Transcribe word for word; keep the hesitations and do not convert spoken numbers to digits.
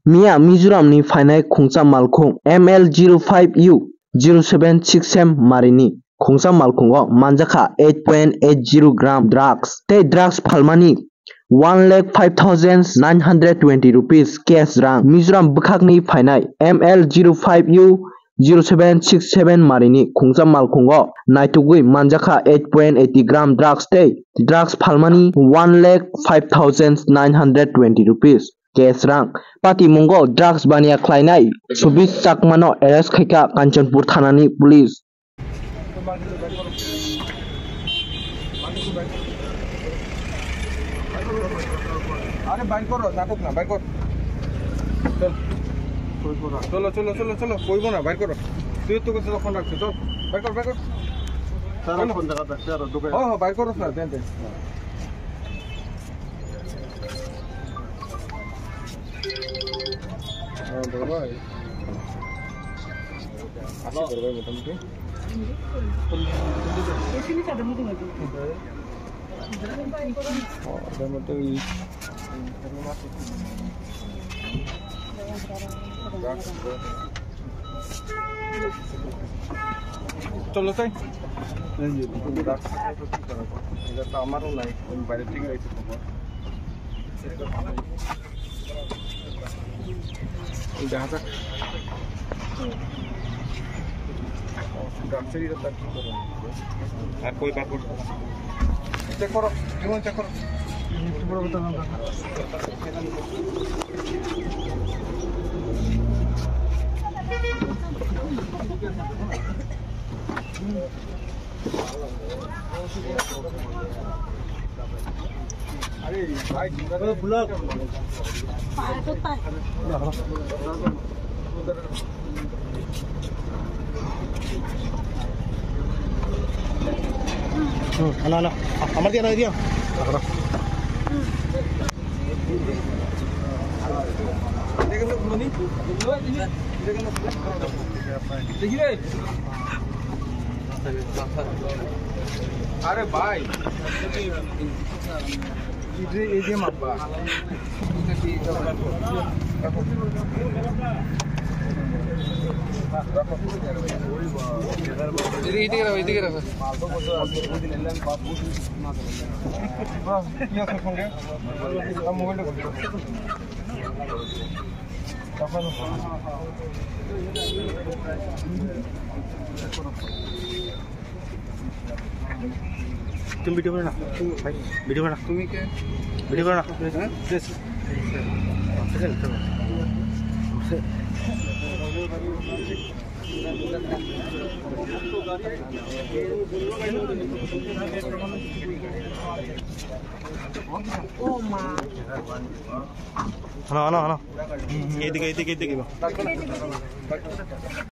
Miya Mizoram ni phainai khungsa malkhung M L zero five U zero seven six M marini khungsa malkhungo manjakha eight point eight zero gram drugs tei drugs phalmani one lakh five thousand nine hundred twenty rupees cash rang. Mizoram bwkhakni phainai M L zero five U zero seven six seven marini khungsa malkhungo naitugwi manjakha eight point eighty gram drugs tei drugs phalmani one lakh five thousand nine hundred twenty rupees cash rang. Patimungo drugs baniya khlainai Subis Chakmano arrest khaikha Kanchanpur thanani police. আরে বাইর করো, নাটক না, বাইর কর। চল। চলো, চলো, চলো, চলো, কইবো না, বাইর করো। তুই তো কোথাও ফোন রাখছিস, চল। বাইর কর, বাইর কর। স্যার, চলো। ফোন দেখা যাচ্ছে, আরো ঢুকে। হ্যাঁ, হ্যাঁ, বাইর করো না, দেন, দেন। হ্যাঁ, বড় ভাই। আসি বড় ভাই মোটামুটি। ও, এটার মধ্যে ওই চলো তাই। এটা তো আমারও নাই, আমি বাইরে থেকে আইছি খবর। দেখা যাক। আর কই বার করো? চেক করো, জীবন চেক করো। Hmm, ano, ano. Ah, amar diyan, ano diyan. Ano. আরে ভাই, এই যে, এই যে মাপা। এদিকে, এদিকে রাখো, এদিকে রাখো। তুমি ভিডিও করে না, ভাই, ভিডিও করে না। তুমি কে? ভিডিও করে না। হ্যাঁ? Hello, hello, hello. এইদিকে, এইদিকে, এইদিকে।